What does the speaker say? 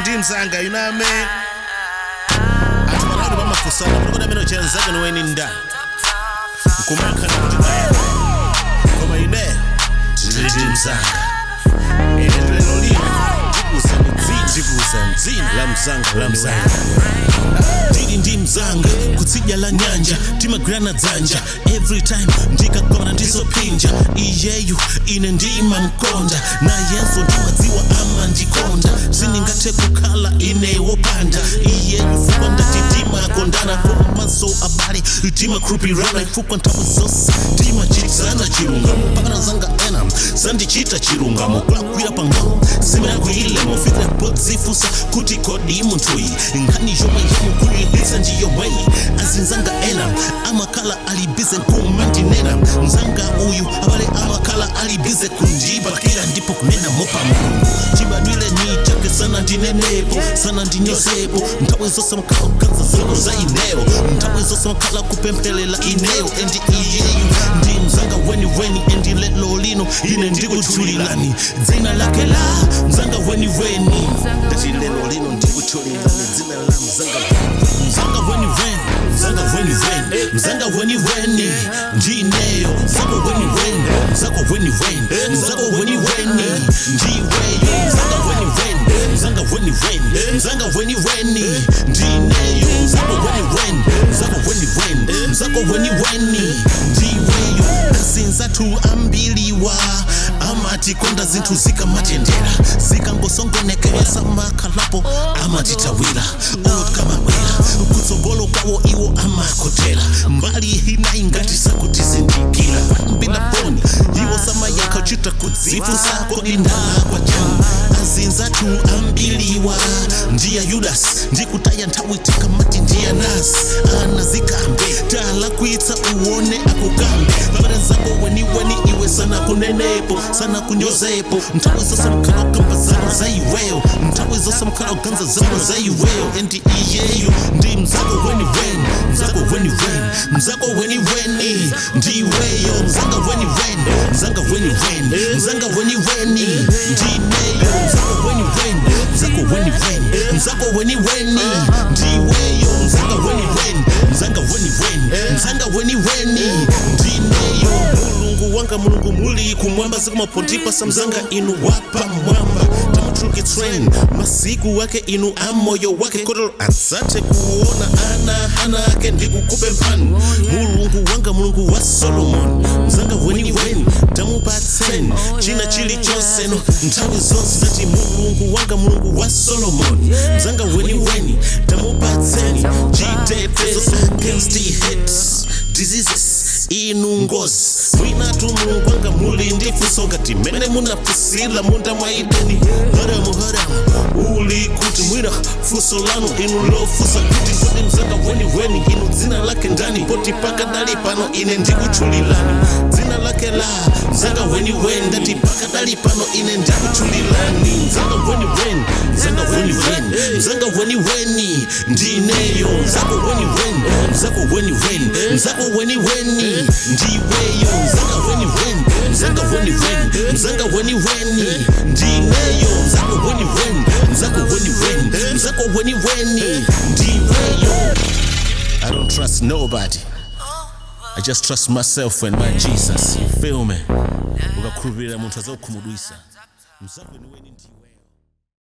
Ndi mzanga, you know what I mean? Anthu panali pamafusana kuti kodi amene uja mzake niweni ndani, nkumankhana kuti kaya, koma ine ndili ndi mzanga. Ine lero lino ndikuuzani dzina, ndikuuzani dzina la mzanga, la mzanga. Ndili ndi mzanga kutsidya la nyanja, timagwirana dzanja every time ndikagona ndizophinja. Iyeyu ine ndimamkonda, nayenso ndimadziwa amandikonda. Sindingathe kukhala ine wopanda iyeyu, fukwa ndati timakondana, komanso abale timakhulupirana, ifukwa nthawi zonse timachitana chilungamo. Pakana zanga ena sandichita chilungamo, kulakwira pang'ono siminakwiyilemo, fikira podzifunsa kuti kodi munthuyi nkhani yomwe yamukwiyitsa ndiyomweyi? Azinzanga ena amakhala ali busy nkumandinena. Mzanga uyu, abale, amakhala ali busy kundibakira ndipo kunena mopa Mulungu. Chibadwile ni chake sana ndinenepo, sana ndinyozepo. Nthawi zonse makhala kuganza zako za ineyo, nthawi zonse makhala kupemphelela ineyo. And iyeyu ndi mzanga weniweni, and lelo lino ine ndikutchulilani dzina lake la mzanga weniweni. Ndati lelo lino ndikutchulilani dzina la mzanga, mzanga weniweni, mzanga weniweni, mzanga weniweni ndineyo. Mzako weniweni, mzako weniweni, mzako weniweni ndiweyo. Mzanga weniweni, mzanga weniweni, mzanga weniweni ndineyo. Mzako weniweni, mzako weniweni, mzako weniweni ndiweyo. Azinzathu ambiliwa amatikonda zinthu zikamatendera, zikangosongonekera samakhalapo, amatithawira. Olotikamabwera kutsogolo kwawo iwo amakotera mbali inayi ngati sakutizindikira. Mbila foni iwo samayakha, chita kudzifunsa kodi ndalakwa chani? Azinzathu ambiliwa ndiya Yudas, ndikutaya nthawi tikamati ndiya nasi anazikambe talakwitsa, uwone akukambe. Pamene zako weniweni iwe sana kunenepo, sana kunyozepo, nthawi zonse mkhala kukamba zako za iweyo, nthawi zonse mkhala kuganza zako za iweyo. And iyeyo ndi mzako weniweni, mzako weniweni, mzako weniweni ndiweyo. Mzanga weniweni, mzanga weniweni, mzanga weniweni ndineyo. Mzako weniweni, mzako weniweni, mzako weniweni ndiweyo. Mzanga weniweni, mzanga weniweni, mzanga weniweni ndineyo. Mulungu wanga, Mulungu muli kumwamba, zikumapondipa mzanga inu wapa mwamba, tamutulukitsweni masiku wake inu amoyo wake, kotero adzathe kuona ana ana ake. Ndikukupe mphani, Mulungu wanga, Mulungu wa Solomon, mzanga weniweni tamupatseni china chilichonseno nthawi zonse. Ndati Mulungu wanga, Mulungu wa Solomon, mzanga weniweni tamupatseni chitetezo against the hate, diseases, inu ngozi. Mwinatu Mulungu wanga muli ndi funso ngati mmene munafusira munda mwa Edeni: "Haramu, haramu, uli kuti?" Mwina funso lanu inu lofusa kuti kodi mzanga weniweni inu dzina lake ndani? Poti pakadali pano ine ndikutchulilani dzina lake la mzanga weniweni. Ndati pakadali pano ine ndikutchulilani mzanga weniweni, mzanga weniweni, mzanga weniweni ndineyo. Mzako weniweni, mzako weniweni, mzako weniweni ndiweyo. Mzanga weniweni, mzanga weniweni, mzanga weniweni ndineyo. Mzako weniweni, mzako weniweni, mzako weniweni ndiweyo. I don't trust nobody. I just trust myself and my Jesus. You feel me? Ukakhulupirira munthu azakukhumudwisa. Mzako weniweni ndiweyo.